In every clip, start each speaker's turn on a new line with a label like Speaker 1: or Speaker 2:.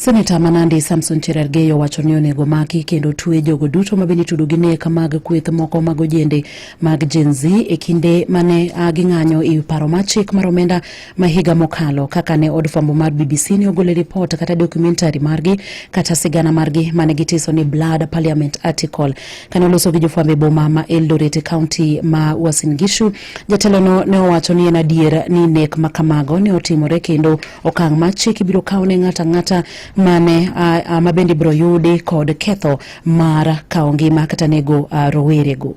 Speaker 1: Seneta ma Nandi Samson Cherargei owacho ni onego maki kendo twe jogo duto ma bende itudo gi nek mag kweth moko mag ojende mag Gen Z e kinde mane ging'anyo e paro mar chik mar omenda ma higa mokalo kaka ne od fwambo mar BBC ne ogolo ripot kata documentary margi kata sigana margi mane gitiso ni Blood Parliament Article. Kane oloso gi jofwambo e boma ma Eldoret e kaunti ma Uasin Gishu, jatelono ne owacho ni en adier ni nek ma kamago ne otimore kendo okang' mar chik ibiro kaw ne ng'ato ang'ata mane ma bende ibiro yudi kod ketho mar kawo ngima kata nego rowerego.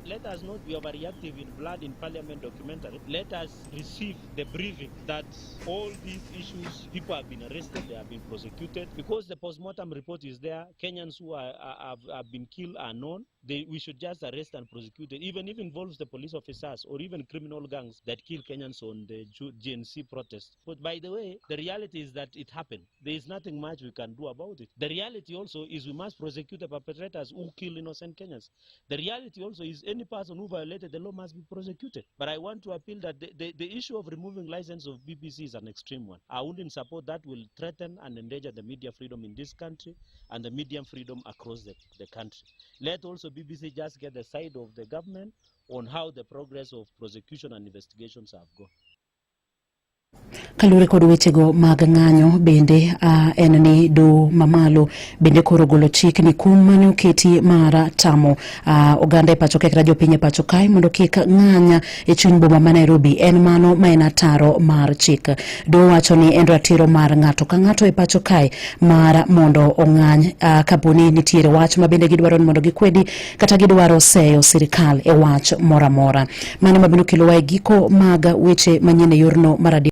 Speaker 2: Let us not be overreactive in Blood in Parliament documentary. Let us receive the briefing that all these issues, people have been arrested, they have been prosecuted. Because the postmortem report is there, Kenyans who have been killed are known. We should just arrest and prosecute it, even if it involves the police officers or even criminal gangs that kill Kenyans on the Gen Z protest. But by the way, the reality is that it happened. There is nothing much we can do about it. The reality also is we must prosecute the perpetrators who kill innocent Kenyans. The reality also is any person who violated the law must be prosecuted. But I want to appeal that the issue of removing license of BBC is an extreme one. I wouldn't support that. Will threaten and endanger the media freedom in this country and the media freedom across the country. Let also BBC just get the side of the government on how the progress of prosecution and investigations have gone.
Speaker 1: Kaluwore kod wechego mag ng'anyo bende en ni doho mamalo bende koro golo chik ni kum mane oketi mar tamo oganda e pacho kae kata jopiny e pacho kae mondo kik ng'any e chuny boma ma Nairobi en mano ma en ataro mar chik. Doho wacho ni en ratiro mar ng'ato ka ng'ato e pacho kae mar mondo ong'any kaponi nitiere wach ma bende gidwaro ni mondo gikwedi kata gidwaro seyo sirikal e wach moro amora. Mano ma bende okelowa e giko mag weche manyien e yorno mar